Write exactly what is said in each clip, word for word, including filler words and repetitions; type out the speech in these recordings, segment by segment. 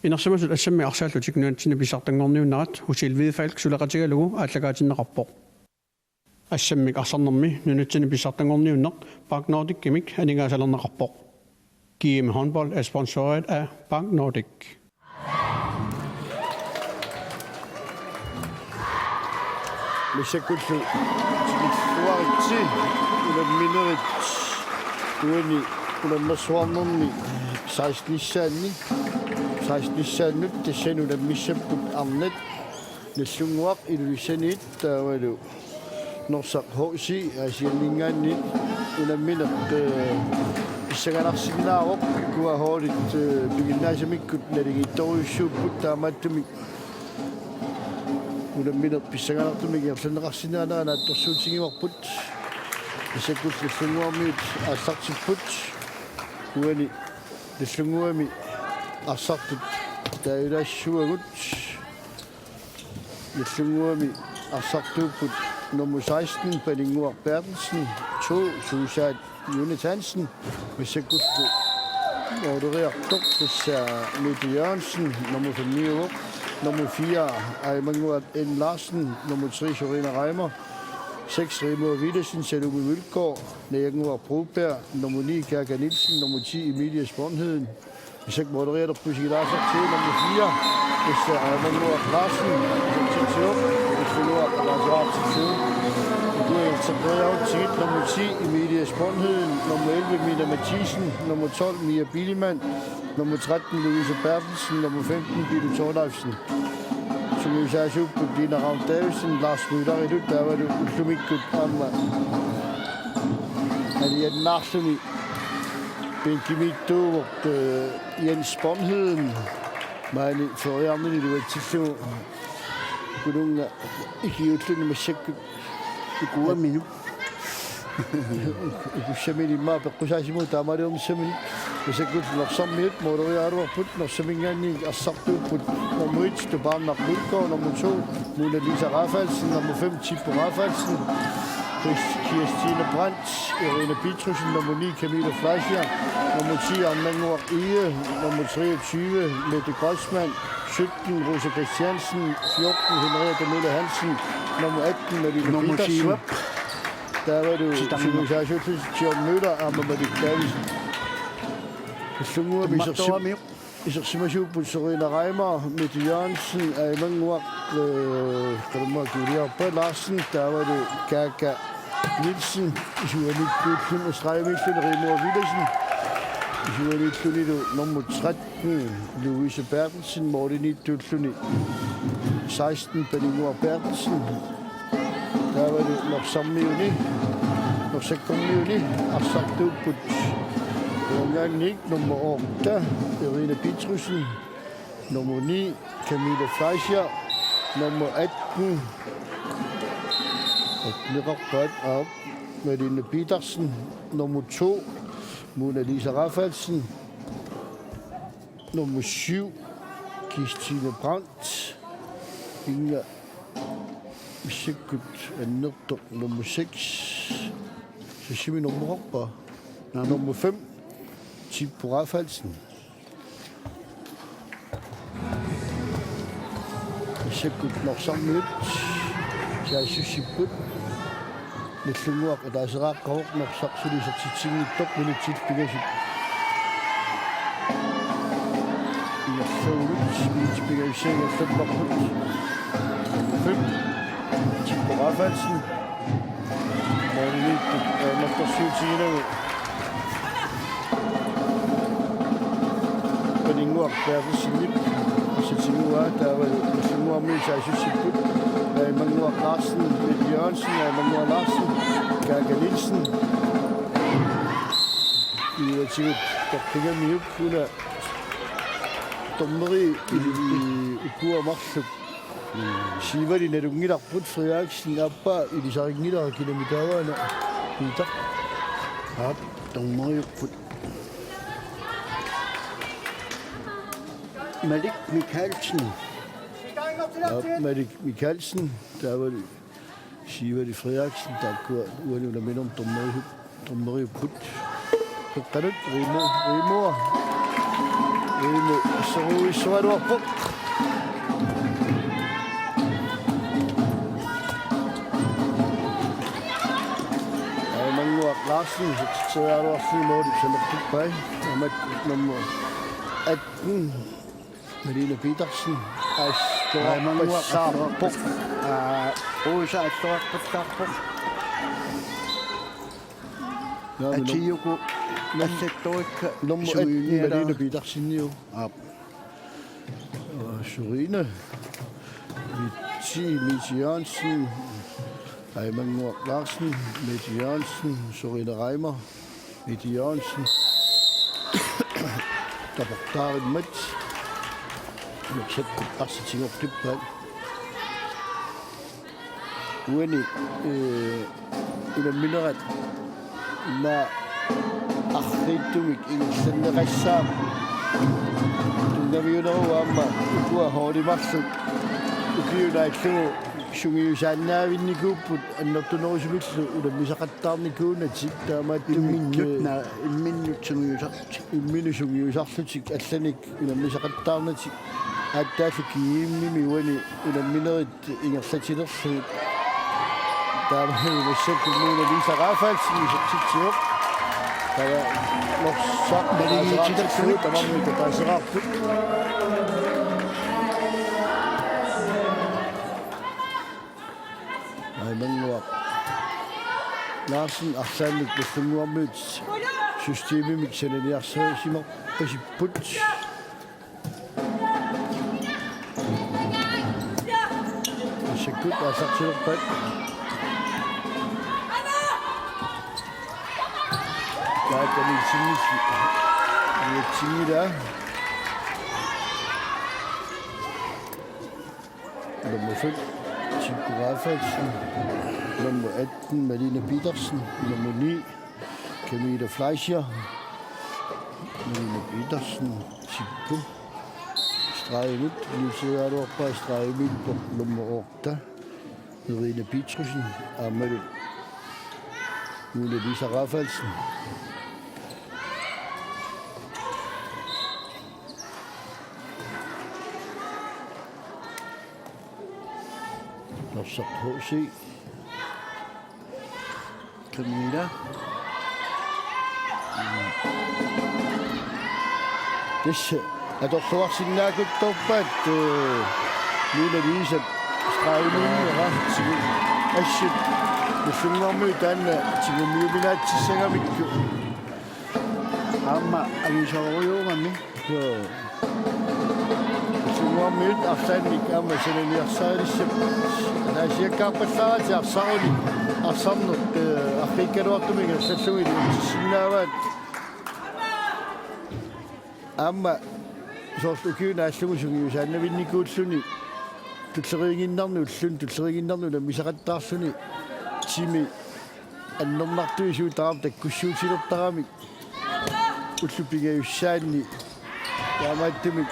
Inersimasut assammik arsaallutik nunatsinni pissartanngorniunnerat Usil Hvidefalk suleqatigalugu aallakaatinneqarpoq. Assammik arsarnermi nunatsinni pissartanngorniunneq Park Nordicimik aningaasalerneqarpoq. G M Håndbold er sponsoreret af Park Nordic. Massakkullu tikilluaritsi unamminerit uani unammersuarnermi sekstenissaanni, sekstenissaannut tassani unammissapput arnat Nagdlunguaq Ilulissaniit taavalu Norsaq H C Aasianninngaanniit unammineq, eh, pissanganarsinnaavoq. Ukua holdit, eh, piginnaasamikkut naligiittorujussuupput, taamaattumik unammineq pissanganartumik ingerlanneqarsinnaanera naatsorsuutigivarput. Massakkullu Nagdlunguarmiut aallartipput. Uani Nagdlunguami arsartut taajulaassuagut. Nagdlunguami arsartuupput nummer seksten, Paninnguaq Berthelsen, to, Suusaat Jonathansen, massakkullu måleriartoq tassa Mette Jørgensen, nummer fem-iuvoq, nummer fire, Aimannguaq N. Larsen, nummer tre, Sorina Reimer, seks, Rigmor Villadsen, Salome Mølgaard, Najannguaq Broberg, nummer ni, Kaka Nielsen, nummer ti, Emilie Spornheden, Isak Målerialerput sigilaasartigu nummer fire, tassa Aimannguaq Larsen, nummer ti, Nagdlunguaq ataaseqartitsigu. Ukua ingerlateqqeriarutsigit nummer ti, Emilie Spornheden, nummer elleve, Mina Mathisen, nummer tolv, Mia Biilmann, nummer tretten, Louise Berthelsen, nummer femten, Pille Thorleifsen. Sungiusaasuupput Lina Ravn Davidsen, Lars Mølleritut taavalu ullumikkut aamma alianaarluni bænkimiittuuvoq, eh, Jens Bornheden maani fyrrearnini iluatsillugu. Kununnga ikiuulluni massakkut. Ukuaminu. Ikussamini immaqa peqqusaasimavoq taamaaliornissamini. Massakkut Norsarmiut måleriaaruarput, Norsaminngaanniit arsartuupput nummer et, Tupaarnaq Mølgaard, nummer to, Mona Lisa Rafaelsen, nummer fem, Tippo Rafaelsen, Kirstine Brandt, Irina Petrussen, nummer ni, Camilla Fleischer, nummer ti, Arnannguaq Egede, nummer treogtyve, Mette Kreutzmann, sytten, Rosa Christiansen, fjorten, Henriette Møller Hansen, nummer atten, Malene Nummer Petersen. Syv. Taavalu Titarnaq. Sungiusaasuullusi John Møller aamma Malik Davidsen. Nagdlunguami isersim-, Tummartuamiuk. Isersimasuupput Sorina Reimer, Mette Jørgensen, Aimannguaq, eh, Kalumma Juliarpa Larsen, taavalu Kaka Nielsen, isuaniittuulluni, stregimiilluni Rigmor Villadsen, isuaniillunilu nummer tretten, Louise Berthelsen, måliniittuulluni seksten, Paninnguaq Berthelsen, taavalu Norsarmiuni, Norsakkormiuni arsartuupput uanngaanniit nummer otte, Irina Petrussen, nummer ni, Camilla Fleischer, nummer atten, atteneqarpaat, aap, Malene Petersen, nummer to, Mona Lisa Rafaelsen, nummer syv, Kirstine Brandt, Inga Massakkut annertoq nummer seks. Sassimi normoqarpa? Naa, nummer fem, Tippo Rafaelsen. Massakkut Norsarmiut saassussipput. Nagdlunguaq ataaseraaqqavoq, Norsaq suli isertitsinngitsoq, minutsit pingasut ingerlavugut, minutsit pingajussat ingerlapparput. Fem. Tippo Rafaelsen. Målimiittut, eh, aamma torsiutiginagu. Paninnguaq Berthelsenip arsaq tiguaa, taavalu Nagdlunguarmiut saassussipput. Aimannguaq Larsen, Mette Jørgensen, Aimannguaq Larsen, Kaka Nielsen. Iluatigut toqqigamiuk, una dommeri i-, i-, ukua marluk. Siivali nalunngilarput, Frederiksen aappaa ilisarinngilara, kinami taava una. Peter. Aap, dommeriupput. Malik Mikaelsen. Aap, Malik Mikaelsen. Taavalu Siivali Frederiksen, taakkua uani unamminermi dommeriup-, dommeriupput. Qeqqanut, Rimo, Rimo. Inu soruissualuarpoq. Aimannguaq Larsen, isertitseriaraluarluni målip sanertuppai. Aamma nummer atten, Malene Petersen. Aimannguaq Assoqassaarpoq. Aa, Rosa Assoqassaarpoq. Atiuku allattorikka nummer atten, Malene Petersen jo. Aap. Sorina. Mette, Mette Jørgensen. Aimannguaq Larsen, Mette Jørgensen, Sorina Reimer, Mette Jørgensen. Taportaarimmat. Nutsat arsaq tigortippaat. Uani, eh, unamminerat ima arriitsumik ingerlanneqassaaq. Tunngaviuneruvoq aamma ukua holdimarluk ukiup naallugu sungiusaannaavinnikuupput annertunerusumillu unammisaqattaarnikuunatik taamaattumik imminnut, eh, naa, imminnut sungiusarlutik. Imminnut sungiusarlutik allanik unammisaqattaarnatik. Aatsaallu G M-imi uani unamminerit ingerlatilerlugit. Taamaammat massakkut Lone Lisa Rafaelsen isertitsivoq. Taava Norsaq naligiititaqarlutik tamarmik tapaaseraarput. Aimannguaq Larsen arlaannik Nagdlunguarmiut systemimik sananiarsarisimarpasipput. Massakkut aallartilerpaat. Taakaniitsinnissi. Niatsinngilaa. Nummer fem, Tibbo Rafaelsen. Nummer atten, Malene Petersen. Nummer ni, Camilla Fleischer. Malene Petersen, Tibbo. Stregimut, initialuarpaa stregimiippoq nummer otte. Irina Petersen, aammalu Lone Lisa Rafaelsen. Norsaq H C. Camilla. Tassa atorluarsinnaakuttorpaat, eh, Lone Lisap stregimiinnera tigu-, assut Nagdlunguarmiut taanna tigummiuminaatsissagamikku. Aamma angisoorujussuugami. Joo. Nagdlunguarmiut arlaannik aamma sananiarsarilissapput. Ataasiakkaarpallaaratik arsarunik, arsarneq, eh, arriikkaluartumik ingerlallugit iluatsissinnaavaat. Aamma soorlu ukiup naallugu sungiusaannavinnikuulluni tulleriiginnarni ulluni tulleriiginnarni unammisaqattaarluni timi annernartuisuut tamarmik takkussuutilertaramik ullut pingajussaanni taamaattumik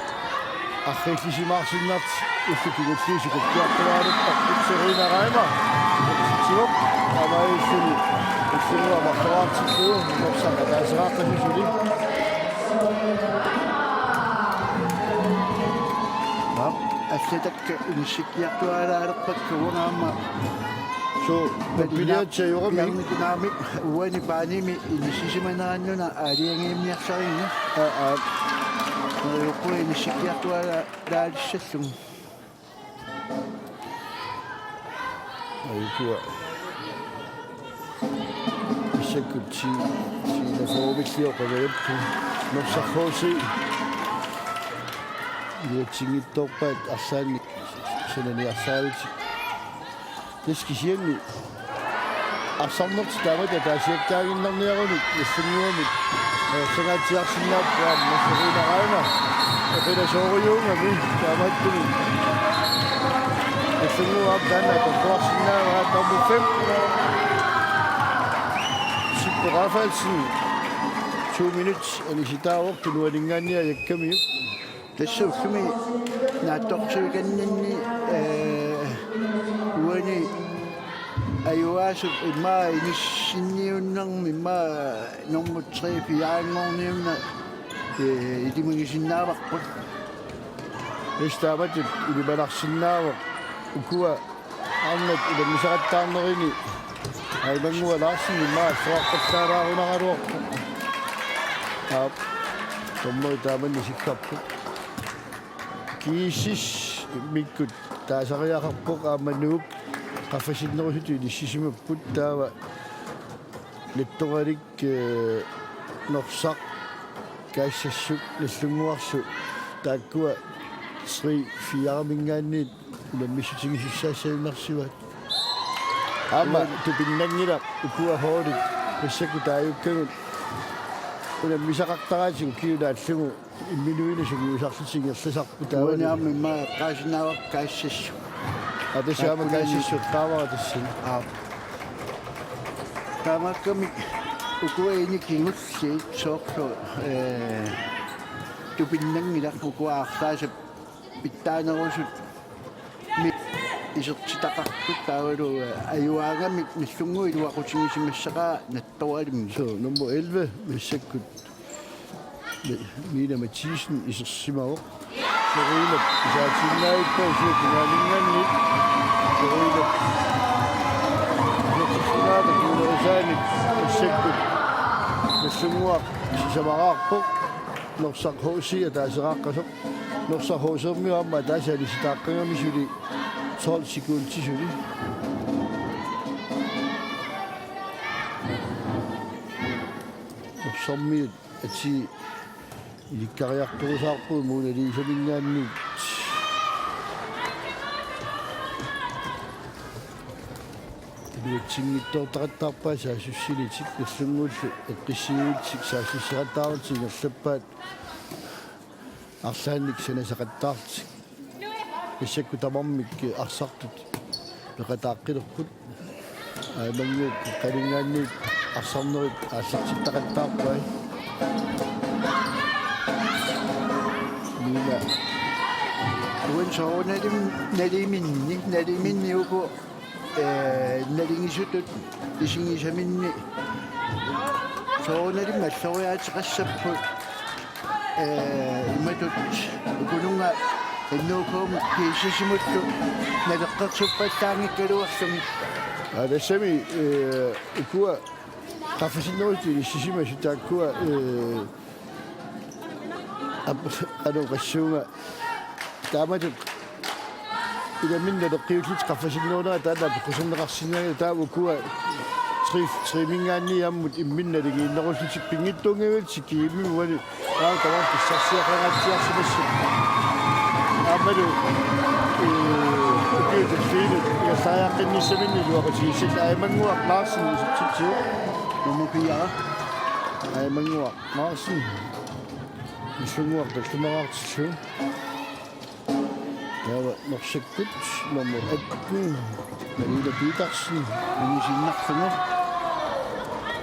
arriillisimaarsinnartut ullut kingulliit sukkukkiartuaalertarput. Sorina Reimer isertitsivoq taamaalilluni ullunngua marloraartillugu Norsaq ataasiaqqasoq suli. Aap, allatakka inissikkiartuaalaalerpakka uanga aamma. Suu, pappiaatsa juramik. Piarnikunaamik uani paanimi inissisimanerannuna aalajangiimmiarsarinnga. Aa, aa. Neriuppui inissikkiartuaalaalissallugu. Ajukua. Massakkut ti-, tiina formilioqalerput. Norsaq H C. Iluatsinngitsoorpaat arlaannik sananiarsaralutik. Tassa kisianni arsarnertik taamatut ataasiakkaaginnarniarunik Nagdlunguarmiut ajorsangaatsiarsinnaapput aamma Sorina Reimer. Eqinasoorujussuugami taamaattumik. Nagdlunguarmiut taanna atorluarsinnaavaat nummer fem. Tibbo Rafaelsen. To minut anisitaavoq tunuaninngaanniit ajakkamiuk. Tassa ullumi naatsorsuikanninni, eh, uani ajugaasup immaqa inissinniunnermi immaqa nummer tre fire-nngorniunneq Ee, ilimagisinnaavarput. Tassa taamatut ilimanarsinnaavoq ukua arnat unammisaqattaarnerini. Aimannguaq Larsen immaqa soorpallaalaarunaraluarpoq. Aap. Tommoi taamanna sikkarpoq. GSS-imikkut taasariaqarpoq aamma Nuuk qaffasinnerusutut inissisimapput taava Lettoralik, eh, Norsaq, Kaassassuk, Nagdlunguarsu, taakkua tre fire-minngaanniit unammissutigisussaassagunarsivaat. Aamma tupinnanngilaq ukua holdit, massakkut taajukkagut unammisaqartaraat ukiut naallugu imminuinnaq sungiusarlutik ingerlasarput taava. Uani aamma immaqa eqqaasinnaavarput Kaassassuk. Aa, tassa aamma Kaassassuk eqqaavara tassani. Aap. Taamaakkamik ukua ini kingulliit soorlu, ee, tupinnanngilaq ukua arlaasap pitsaanerusut mi isertitaqartut taavalu, ee, ajugaangamik Nagdlunguup iluaqutigisimassaqaat Nattoralimmik. Suu, nummer elleve, massakkut. Mina Mathisen isersimavoq. Soruunap isaatiinnaavippoq usiup kinaaninngaanniit. Soruunap isersimaata kuulerisaanik massakkut Nagdlunguaq sisamaraarpoq. Norsaq H C ataaseraaqqasoq. Norsaq H C-miut aamma ataaseq alisitaaqqagami suli tolv sekundit suli. Norsarmiut atii ilikkariartorusaarput Mona Lisaminngaanniit. Iluatsinngitsoortaqattaarpaat saassussinitik, Nagdlunguullu eqqissiviillutik saassussaqattaarlutik ingerlappaat arlaannik sanasaqattaarlutik. Massakkut tamarmik arsartut peqataaqqilerput. Aimannguup qeqqaninngaanniit arsarnerit aallartittaqattaarpai. Mina. Uani soorunalimi naliminni, naliminni uku, ee, naligisutut isigisaminni soorunalimi alloriaateqassapput. Ee, imatut ukununnga N H K-mut GSS-imullu naleqqersuppallaanngikkaluarluni. Aa, tassami, ee, ukua qaffasinnerusutut inissisimasut taakkua, ee, ap-, qanoq oqassuunga taamatut ilaminnut naleqqiullutik qaffasinnerunera taanna apeqquserneqarsinnaanngilaq, taava ukua tre, tre-minngaanniit ammut imminnut naligiinnerullutik pinngitsoorngavillutik GM-imi uani. Aamma tamarmik pissarsiaqangaatsiarsimassuk. Aammalu, ee, ukiut tulliinut ingerlariaqqinnissaminnik iluaqutigissat Aimannguaq Larsen isertitsivoq. Nummer fire. Aimannguaq Larsen. Nagdlunguaq tallimaraartillugu. Taava Norsakkut nummer atten, Malene Petersen, anisiinnarlugu.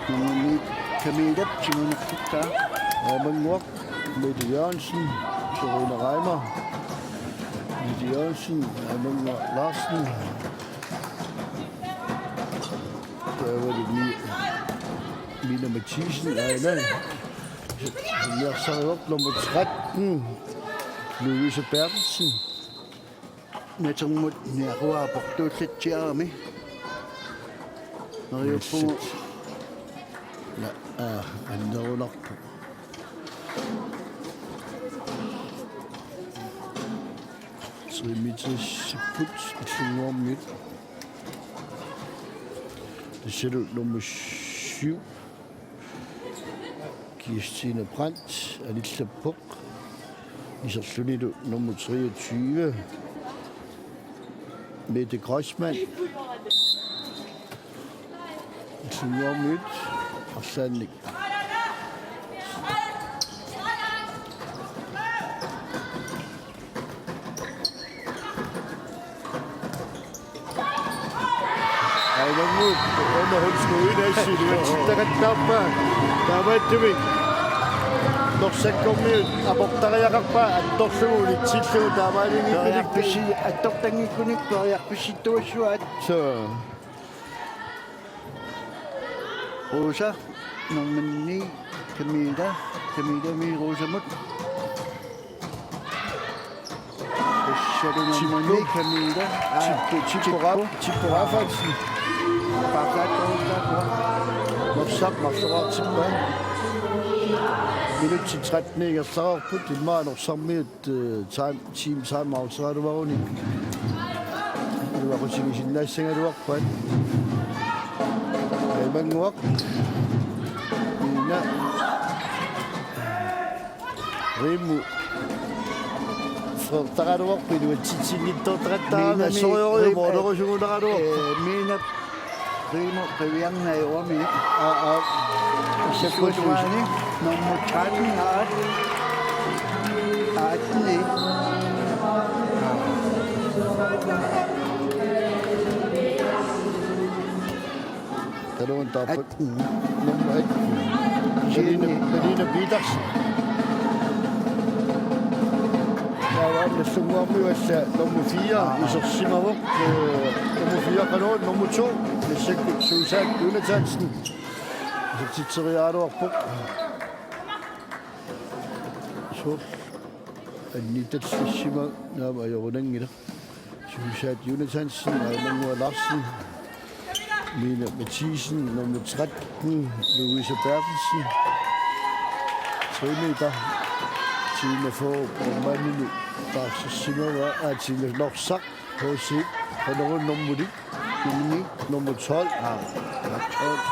Nummer ni, Camillap tigunerluttaa. Aimannguaq, Mette Jørgensen, Serena Reimer, Mette Jørgensen, Aimannguaq Larsen. Taavalu Mi-, Mina Mathisen, aana. Niarsarivoq nummer tretten, Louise Berthelsen. Natermut niaqua aportuullatsiarami. Neriuppugut. Na, aa, annerunarpoq. Tre-metersipput Nagdlunguarmiut. Tassalu nummer syv. Kirstine Brandt anillappoq. Iserlunilu nummer treogtyve, Mette Kreuzmann. Nagdlunguarmiut arlaannik. Aimannguup underhåndsskudinassi iluatsittaqattaarpaa. Taamaattumik Norsakkormiut aportariaqarpaat attorlugu unitsillugu taamaalinngikkunikkit. Periarfissi-, attortanngikkunik periarfissittuassuaat. Suu. Rosa, nummer ni, Camilla. Camilla Mie Rosamut. Tassa nummer ni, Camilla. Aa, Tippo, Tippo, Tippo. Ra-, Tippo Rafaelsen. Paarlaat, paarlaat. Norsaq marloraartippaat. Minutsit tretten ingerlareerput, immaqa Norsarmiut, eh, time, team time out-eraluarunik iluaqutigisinnaassagaluarpaat. Aimannguaq. Iina. Rimu. Frederikaraluarpoq iluatsitsinngitsoortaqattaarami. Miinami, assorujussuaq Rim-, moolerusugunaraluarpoq. Eh, Miina Rimu qiviarnai uami. Aa, aa. Issuasuani nummer tretten, aat. Aatni. Taluun taappat. Atten. Nummer et. Sianni. Malene, Malene Petersen. Taava Nagdlunguarmiut assa nummer fire, aa, isersimavoq. Eh, nummer fire qanoq, nummer to. Massakkut Suusaat Jonathansen. Isertitseriaraluarpoq. Suu. Annitallissimavoq, naamik ajorunanngilaq. Suusaat Jonathansen, Aimannguaq Larsen, Miina Mathiesen, nummer tretten, Louise Berthelsen, tre meter, Tina Fogh, Borgmannini, taarsersimavaa, aa, Tina Norsaq, H C, Kanerun nummer ni, Uni, nummer tolv, aa, tolv,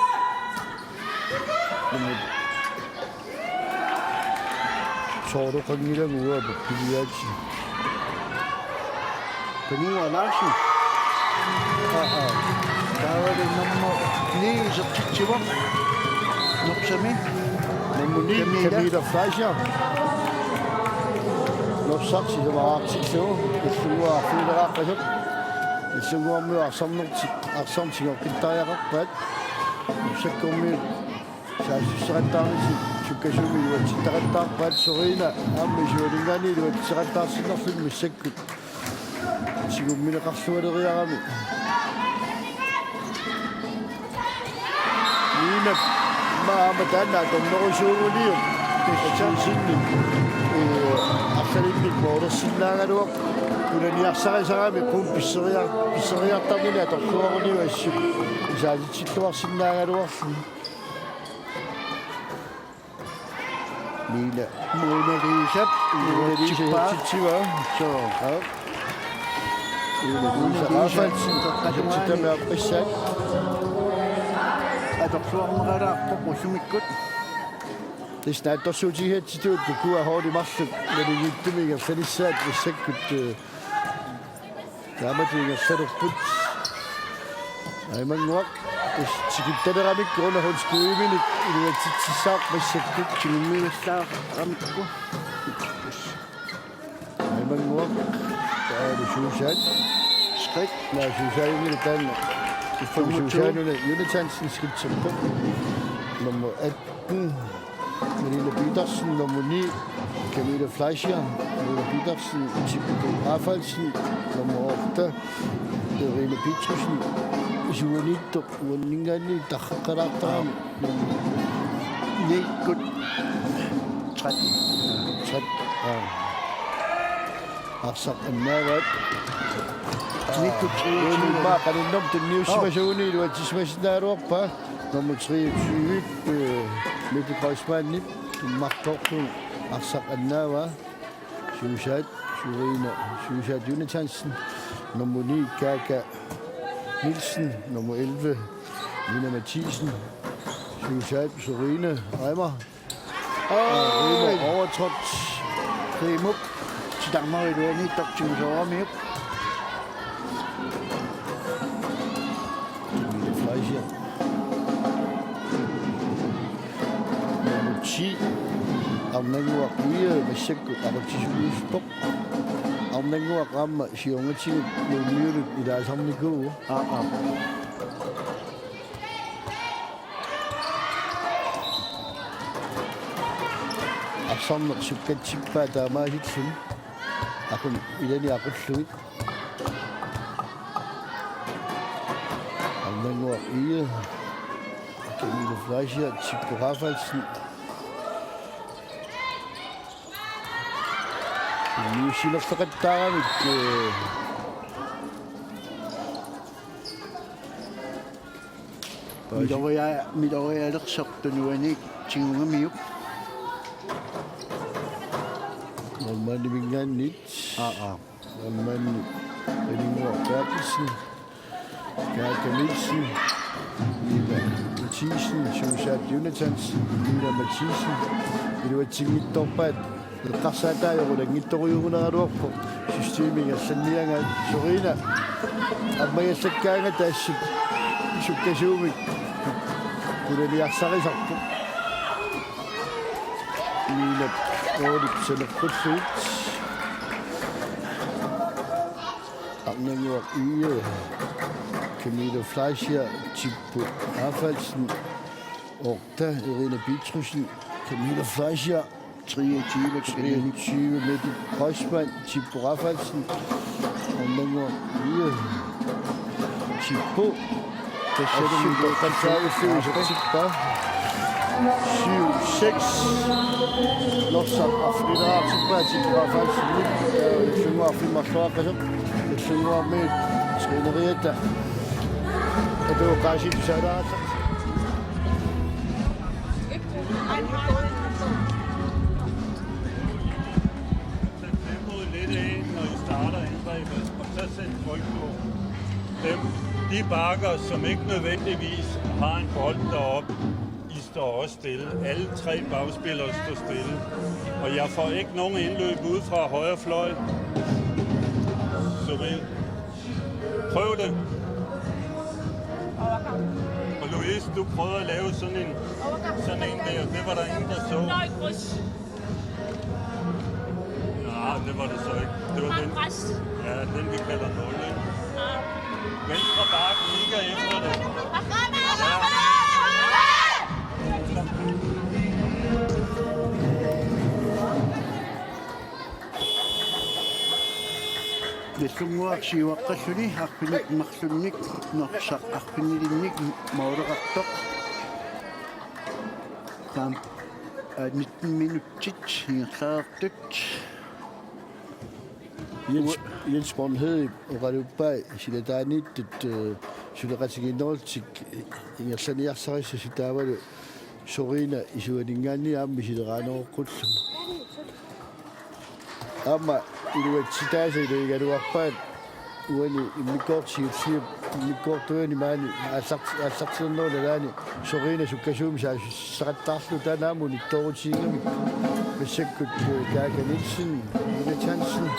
nummer Soorlu qanngilaq uanga piliaatsi. Paninnguaq Larsen. Aa, aa. Taavalu nummer ni isertitsivoq. Norsami. Nummer ni, Camilla. Camilla Fleischer. Norsaq sisamaraartillugu. Nagdlunguaq arfineqarpoq. Nagdlunguarmiut arsarnertik, arsarneq tigoqqittarpakkaat. Norsakkormiut saassussaqattaarnissaq sukkasuumik iluatsittaqattaarpaat, Soriina aamma isuaninngaanniit iluatsitseqattaarsinnarluni massakkut tigummineqarlualeriarami. Miinap aamma taanna atornerusuuguniuk tassa sinni, ee, arlalinnik moolersinnaagaluaq, unaniarsarisarami qummut pisseriar-, pisseriartarnini atorluaruniuk assut isaatitsilluarsinnaagaluarluni. Miina. Mona Lisap. Mona Lisa iluatsippaa. Iluatsitsivaa. Soo. Aa. Mona Lisa. Mona Lisa Rafaelsen. Qeqqatungaani. Iluatsitami aaqqissaat. Atorluarneqalaarpoq usumikkut. Tassa naatsorsuutigisatsitut ukua holdit marluk nalunngitsumik ingerlanissaat massakkut, eh, taamatut ingerlalerput. Aimannguaq tassa tikittaleramikku una hundskuiminik iluatsitsissaaq massakkut. Tigummigassaaramikku. Aimannguaq. Taavalu Suusaat. Skridt. Naa, Suusaanngilaq taanna. Nummer to. Suusaanuna Jonathansen skridterpoq. Nummer atten. Malene Petersen, nummer ni, Camilla Fleischer, Malene Petersen, Tippo Rafaelsen, nummer otte, Irene Petersen, isuaniittoq, uaninngaanniit tarrilaartarami. Nikkut tretten. Tretten, aa. Arsaq annaavaat. Nikkut treogtyve. Immaqa qaninnermut tunniussimasuuguni iluatsisimasinnaagaluarpaa. Nummer treogtyve, øh, Mette Kreutzmannip tummartoorlugu arsaq annaavaa. Suusaat, Soriina, Suusaat Jonathansen. Nummer ni, Kaka Nielsen. Nummer elleve, Nina Mathiesen. Suusaat, Soriina, Reimer. Oj! Reimer overtrådt. Reimer. Titarmariluani tortimusooramiuk. Camilla Fleischer. Nummer ti, Arnannguaq Egede, massakkut aqutsisuuvoq. Arnannguaq aamma siornatigut Nuummiunut ilaasarnikuuvoq. Aa, aa. Arsarneq sukkatsippaa taamaasilluni. Aqum ilani aqullugit. Arnannguaq Egede. Camilla Fleischer, Tippo Rafaelsen. Niussinerleqattaaramik, eh, Miloria-, milorialersoq tunuaniit tigugamiuk. Normannimingaanniit. Aa, aa. Normanni Paninnguaq Berthelsen. Kaka Nielsen. Nina Mathisen. Suusaat Jonathansen. Nina Mathisen. Iluatsinngitsoorpaat. Eqqarsaataajoq ulanngitsorujuugunaraluarpoq. Systemi ingerlanniagaat. Soriina ammagallakkaangata assut sukkasuumik qulaniarsarisarpoq. Miinap Oolip saneqqullugit. Arnannguaq Yde. Camilla Fleischer, Tippu Rafaelsen, Orta, Irina Petrussen, Camilla Fleischer, treogtyve, treogtyve, Mette Kreuzmann, Tippu Rafaelsen, Arnannguaq Yde, Tippu. Tassa Assut toqqassaavillugu isertippaa. Syv seks. Norsaq arfinilaartippaa Tippu Rafaelsenip. Nallunnguaq arfineq-marluaqqasoq. Nallunnguarmiut træneriata atuoqaasiit tusaalaarallarsi. Tag tempoet lidt af, når I starter angrebet, og så sæt tryk på. Dem, de bakker, som ikke nødvendigvis har en bold deroppe, I står også stille. Alle tre bagspillere står stille. Og jeg får ikke nogen indløb ude fra højre fløj. Så vil... Prøv det. Og Louise, du prøvede at lave sådan en, sådan en der. Det var der ingen, der så. Nej, det var det så ikke. Det var den, ja, den, vi kalder nul, ikke? Venstre back kigger efter det. Ja. Nallunnguaq siuaqqalluni, arfineq marlunnik, Norsaq arfinilinnik, måleqartoq. Taam, aa, nitten minutsit ingerlareertut. Jens, Jens Bornhede oqaluppaa silataaniittut, eh, suleqatigiinnerullutik ingerlaniarsarissasut taavalu Soriina isuaninngaanniit aamma isileraaneroqqullugu. Aamma iluatsitaasa ilagigaluarpaat uani immikkoortoq siulliup immikkoortuani maani aallart-, aallartilernerup nalaani Soriina sukkasuumik saassussaqattaarlugu taanna aamma unittoorutigigamikku. Massakkut, eh, Kaka Nielsen, Jonathansen,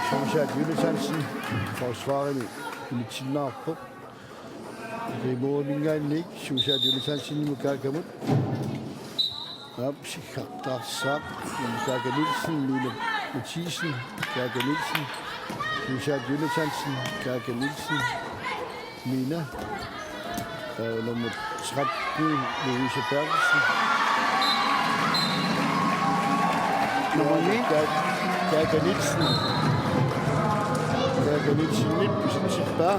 Suusaat Jonathansen, forsvarimi unitsinnaarpoq. Rimuuminngaanniit Suusaat Jonathansenimut Kakamut. Aap, sikkartaarsaaq. Kaka Nielsen, Miina Mathisen, Kaka Nielsen, Suusaat Jonathansen, Kaka Nielsen, Miina. Taava nummer tretten, Louise Berthelsen. Nummer ni. Ka-, Kaka Nielsen. Kaka Nielsenip isertippaa.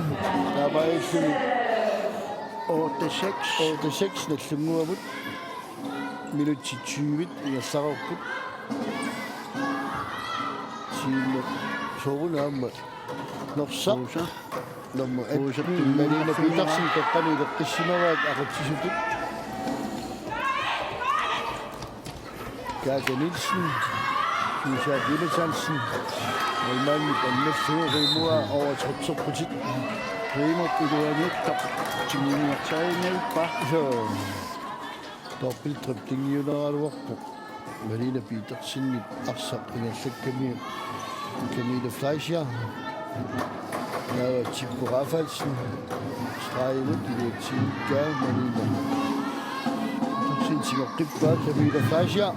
Taamaalilluni otte seks. Otte seks Nallunnguamut. Minutsit tyve ingerlareerput. Siulleq soorunami aamma Norsaq. Rosa. Nummer atten, Rosa, Malene Petersen, toqqani ileqqissimavaat aqutsisutut. Kaka Nielsen, Suusaat Jonathansen, målmandip annassuuq Rimuaa over tretserputit. Rimup iluaniittoq tiguniarsarinnerpaa. Soo. Dobbeltdriblingiuneraluarpoq. Malene Petersenip arsaq ingerlakkamiuk Camilla Fleischer. Naava Tippu Rafaelsen. Stregimut iluatsinngikkaa Malene. Petersen tigoqqippaa Camilla Fleischer.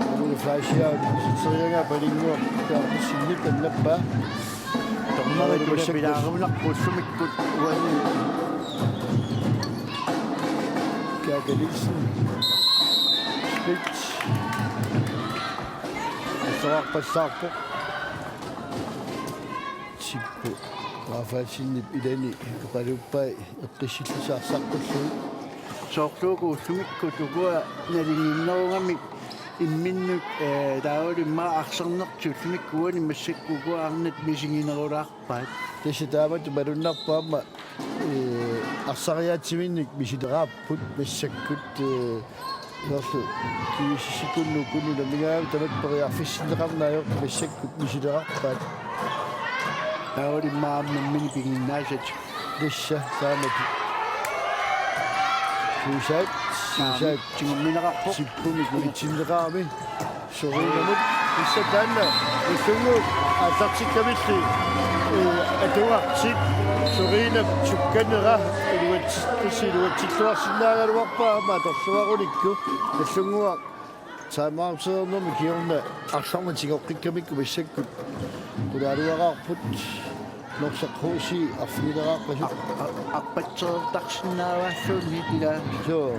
Camilla Fleischer siteriagaa Paninnguaq Berthelsenip annappaa. Dommerit tula pilaarunak ullumikkut uani. Kaka Nielsen. Split. Assavarpassaarpoq. Tippu Rafaelsenip ilani oqaluppaa eqqissillisaarsarpullu. Soorluuku ullumikkut ukua nalinginnerugamik Imminnut, eh, taavalu immaqa arsarnertut ullumikkut uani massakkut ukua arnat misiginerulaarpaat. Tassa taamatut malunnarpoq aamma, eh, arsariaatsiminnik misileraarput massakkut, eh, soorlu K S S-ikkut ukunni unammigaangamik tamatta periarfissinneqarneq ajortut massakkut misilerarpaat. Taavalu immaqa aamma nammineq piginnaasatik. Tassa taamatut. Suusaat, suusaat. Tigummineqarpoq. Tippumik unitsinneqarami. Soriinamut. Tassa taanna Nagdlunguup aallartikkamilli, eh, atugartik. Soriinap sukkanera iluat-, tassa iluatsilluarsinnaagaluarpaa aamma atorluarunikku. Nagdlunguaq timeout-ernermi kingorna arsarneq tigoqqikkamikku massakkut qulaaluaraarput. Norsaq H C arfigileraaqqasut. Ar-, ar-, arpatsereertarsinnaavaalluunniit ilaa. Suu.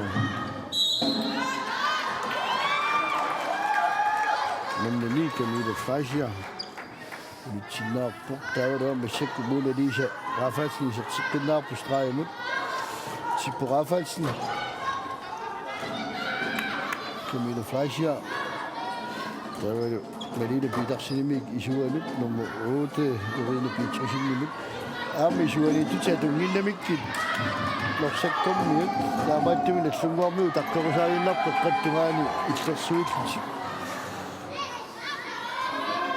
Nummer ni, Camilla Fleischer. Unitsinneqarpoq. Taavalu aamma massakkut Mona Lisa Rafaelsen isertitsiinnarpoq stregimut. Tippo Rafaelsen. Camilla Fleischer. Taavalu Malene Petersenimit isuanut, nummer otte, Irina Petrussenimit. Aamma isuaniittut atunnginnamikkit Norsakkormiut. Taamaattumik Nagdlunguarmiut utaqqerusaaginnarput qeqqata tungaani illersuillutik.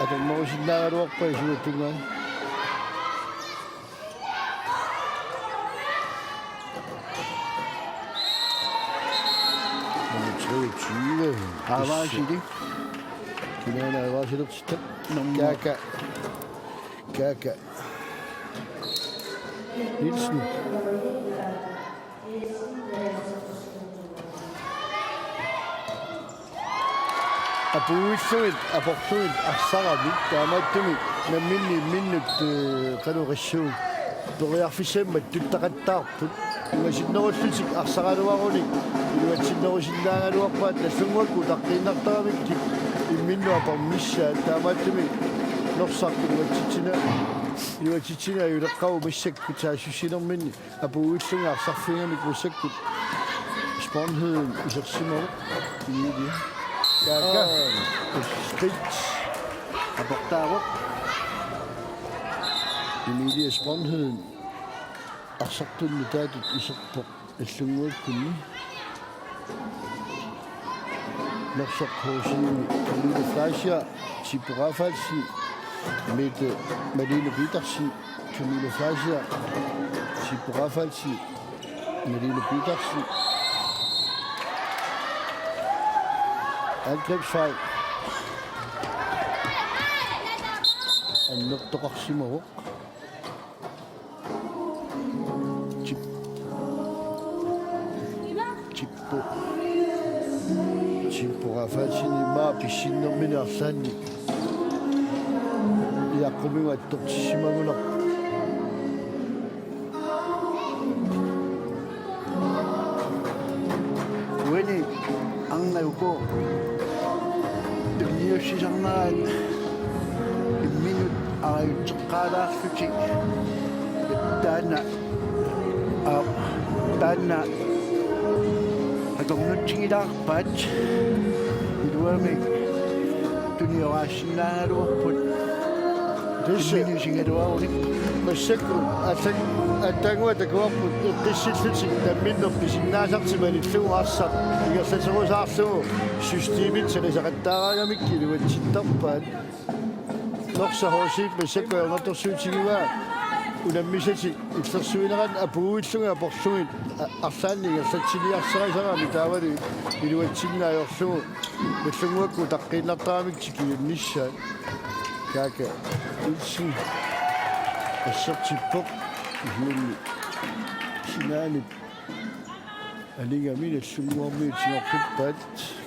Atornerusinnaagaluarpaa isuata tungaani. Nummer treogtyve. Avaasili. Kinaana avaasilertitta. Nummer Kaka. Kaka Nielsen. Apuuillugit, aporlugit arsaramik, taamaattumik namminneq imminnut, eh, qanoq issuun periarfissamik mattuttaqattaarput. Ungasinnerullutik arsaraluarunik iluatsinnerusinnaagaluarpaat, Nagdlunguakkut utaqqiinnartaramikkit imminnut apornissaat, taamaattumik Norsaq iluatsitsina-, iluatsitsinajuleqqavoq massakkut saassussinerminni. Apuuillugit arsarfigamik massakkut Sponheden isersimavoq. Emilie. Kaka. Aa. Skridt. Aportaavoq. Emilie Sponheden. Arsartunnut taatut iserpoq Nagdlunguakkunni. Norsaq H C-mi Camilla Fleischer, Tippo Rafaelsen, Mette Malene Petersen, Camilla Fleischer, Tippo Rafaelsen, Malene Petersen. Angrebsfejl. Annertoqarsimavoq. Tip-, Tippo. Tippo Rafaelsen immaqa pissinnermini arlaannik iaqqumigut attortissimagunarpoq. Uani arnat uku tunniussisarnerat imminut arajutseqqaalaarlutik taanna, aa, taanna atornutsigilaarpaat, iluamik tunioraasinnaagaluarput. Tassa. Imminut isigaluarunik. Massakkut allan-, attaannguaq takuarput eqqissillutik namminneq pisinnaasartik malillugu arsaq ingerlaterusaarlugu systemit salisaqattaaraangamikkit iluatsittarpaat. Norsaq H C massakkut ajornartorsiutigivaa unammisatik illersuineranni apuuillugit aporlugit a-, arlaannik ingerlatsiniarsarisarami taavalu iluatsinneq ajorlugu Nagdlunguakkut utaqqiinnartaramik tikiunnissaat. Kaka Nielsen. Assertippoq. Isuanni sinaanut anigami Nagdlunguarmiut tigoqqippaat.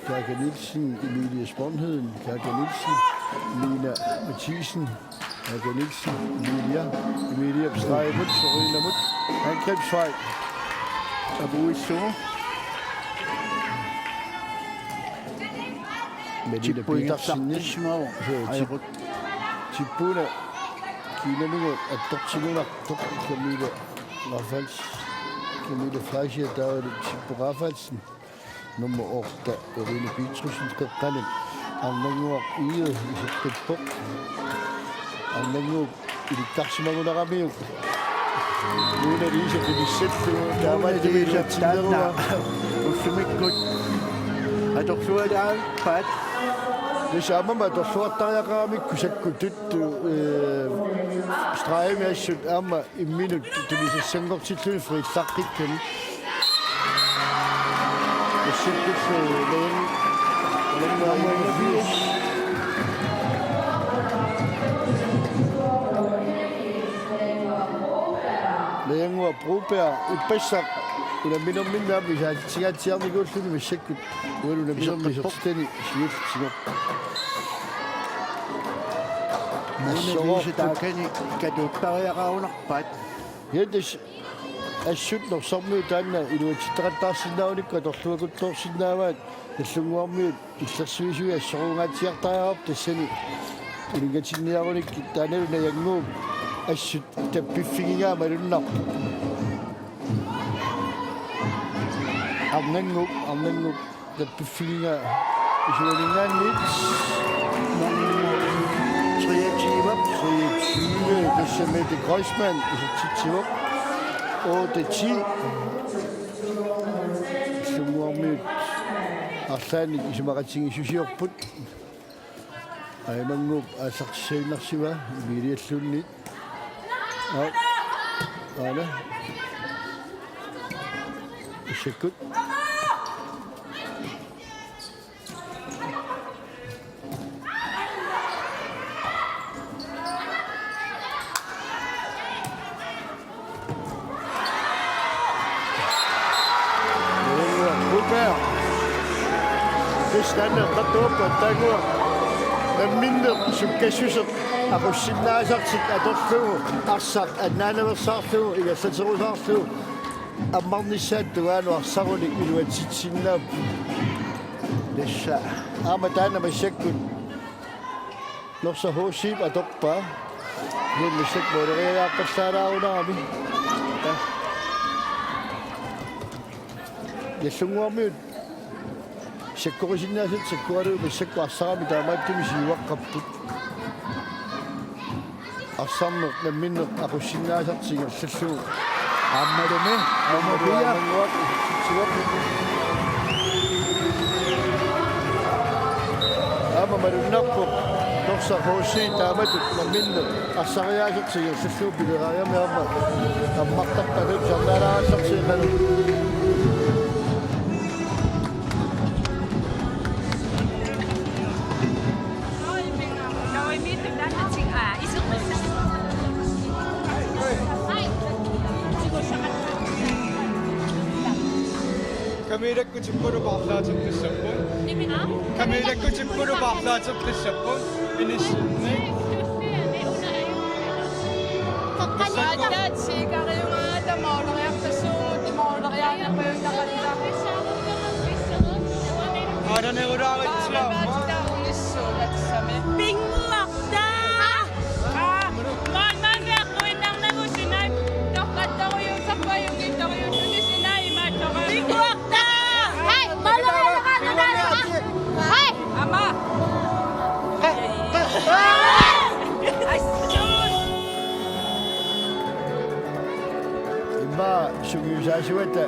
Kaka Nielsen, Emilie Sponheden, Kaka Nielsen, Lina Mathisen, Kaka Nielsen, Emilia, Emilia på stregimut, Sorinamut, angrebsfejl. Apuuillugu. Melina Petersen. Tippuinngertartissimavoq. Joo, tip-, ajorut. Tippuuna kiinamigut attortigunartoq Camilla Rafaelsen. Camilla Fleischer taavalu Tippo Rafaelsen. Nummer otte, Irina Petrussenip qeqqanut Arnannguaq Egede isertippoq. Arnannguup ilikkarsimagunaramiuk. Nuuna Lise Pinissettu, Nuuna taamaattumik Lise isertinnerua. Taanna ullumikkut atorlualaarpaat. Tassa aamma atorluartariaqaramikku sakkutut, eh, stregimi assut aamma imminut tunisassanngortilluni friilaqqikkani. Massakkut Leon, Leon Marius. Leon Broberg ippassaq unamminerminni aamma isaatitsigaatsiarnikuulluni massakkut uagut unamminermi isertitani siullertitsivoq. Nuuna Lise taakani katuuttariaqarunarpaat. Jens assut Norsarmiut taanna iluatsitseqattaarsinnaavunikku atorluakuttoorsinnaavaat, Nagdlunguarmiut illersuisui assorungaatsiartariaqarput tassani uninngatinniarunikkit, taannalu Najannguup assut tappiffigigaa malunnarpoq. Arnannguup, Arnannguup tappiffigigaa isuaninngaanniit. Nummer treogtyve. Treogtyve, tassa Mette Kreuzmann isertitsivoq. Otte ti. Nagdlunguarmiut arlaannik isumaqatigiissusiorput. Ajumannguup aallartissagunarsivoq Emilialluunniit. Aa. Aana. Massakkut. Super. Kristian Qattuuppa taanna. Namminneq sukkassuseq aqussinnaasartik atorlugu arsaq annaanaveersaarlugu ingerlaterusaarlugu ammarnissaata tungaanut arsarunik iluatsitsisinnaapput. Tassa aamma taanna massakkut Norsaq H C-p atorpaa. Nuummissak mooleriajaarpallaalaarunarami. Nagdlunguarmiut sakkorisinnaasat sakkualuit massakkut arsarami taamaattumik siuaqqapput. Arsarneq namminneq aqussinnaasartik ingerlallugu. Aammalumi, aamma Aamma pia. Aamma malunnarpoq. Norsaq H C taamatut namminneq arsariaasertik ingerlallugu pileraangami aamma ammartarpaluk sarnaalaarallartik qanoq. Kamiilakkut tippulu paarlaateqqissapput. Kamiilakkut tippulu paarlaateqqissapput. Inissinni. Aatsaat siikariugaata mooleriarpassuugut, mooleriarnerpajuttaqatta. Aalanerulaaritsiarma. Paarlaateqqissapput tassami. Pinnguartaa! Aa, maannaanniaqquinnarnagu sinai, toqqattorujuusarput ajunngitsorujuulluni sinai imaattoq. Pinnguartaa! Hej, malunnarpara. Hej! Aamma. Assuus! Immaqa sungiusaasuata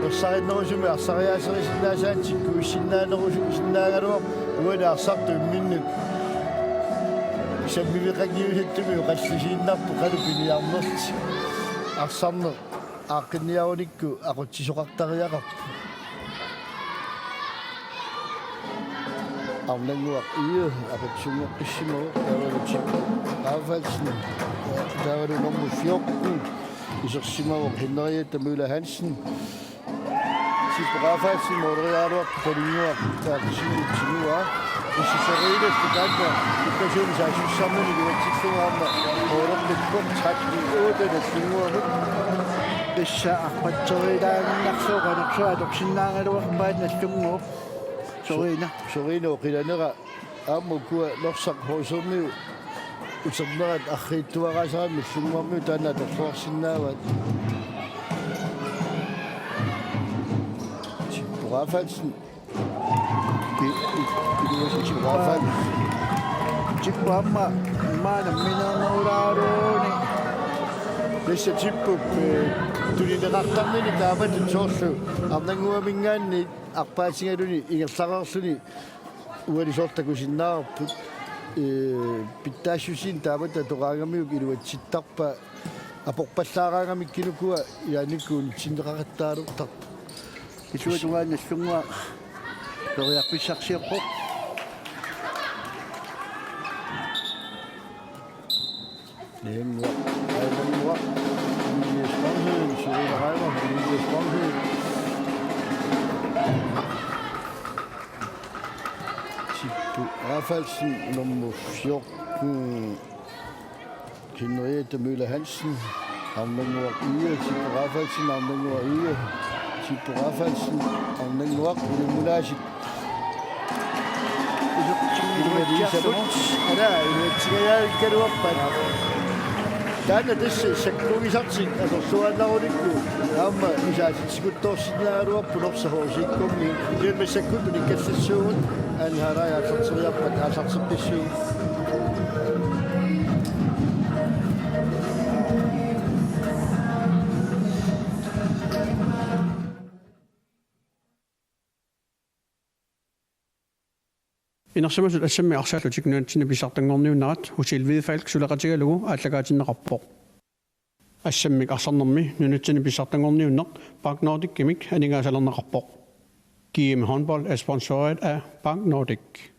ersarinnerusumik arsariaaserisinnaasaanik tikkuussinnaanerusinnaagaluarpoq uani arsartut imminnut. Sammiveqanngiusattumik oqallisiinnarpoq qanoq piniarnertik. Arsarneq aaqqinniarunikku aqutsisoqartariaqarpoq. Arnannguaq Egede aqutsisunngortissimavoq, taavalu Tip Rafaelsen, taavalu nummer fjorten isersimavoq, Henriette Møller Hansen. Tip Rafaelsen mooleriaraluarpoq Talinnguaq taakku siulliutsinnguaq. Tassa Soriinallu taanna ippasuumik saassussisarnini iluatsillugu aamma moolerput, tretten otte Nagdlunguamut. Tassa arpatserilaaginnarlugu qanorsuaq atorsinnaagaluarpaat Nagdlunguup. Soriina. Soriina oqilanera aamma ukua Norsaq H C-miut uternerat arriitsuaraasaramik Nagdlunguarmiut taanna atorluarsinnaavaat. Tip Rafaelsen. Iluasitsippaa. Tippu aamma maanna minnernerulaaruni. Tassa Tippup, eh, tunineqartarnini taamatut soorlu Arnannguaminngaanniit arpaatigaluni ingerlareerluni uani soorlu takusinnaavarput. Eh, pitsaassusiinik taamatut atoraangamiuk iluatsittarpaa aporpallaaraangamikku ukua ilaannikkut unitsinneqaqattaalertarput. Illuatungaani Nagdlunguaq periarfissarsiorpoq. Nagdlunguaq, Nagdlunguaq. Julius Strømheden, Serena Reimer, Julius Strømheden. Tippu Rafaelsen, nummer fjorten. Henriette Møller Hansen, Arnannguaq Egede, Tippu Rafaelsen, Arnannguaq Egede, Tippu Rafaelsen, Arnannguaq, Ilulissat. Ilulissat. Alaa, iluatsingajaakkaluarpat. Taanna tassa sakkugisartik atorluaannarunikku aamma isaatitsikuttoorsinnaagaluarput Norsaq H C K-mi. Kisianni massakkut unikkallassuugut, Anne Hallager aallarteriarpat aallartippissuugut. Inersimasut assammik arsaallutik nunatsinni pissartanngorniunnerat Hotel Hvidefalk suleqatigalugu aallakaatinneqarpoq. Assammik arsarnermi nunatsinni pissartanngorniunneq Bank Nordicimik aningaasalerneqarpoq. G M Håndbold er sponsoreret af Bank Nordic.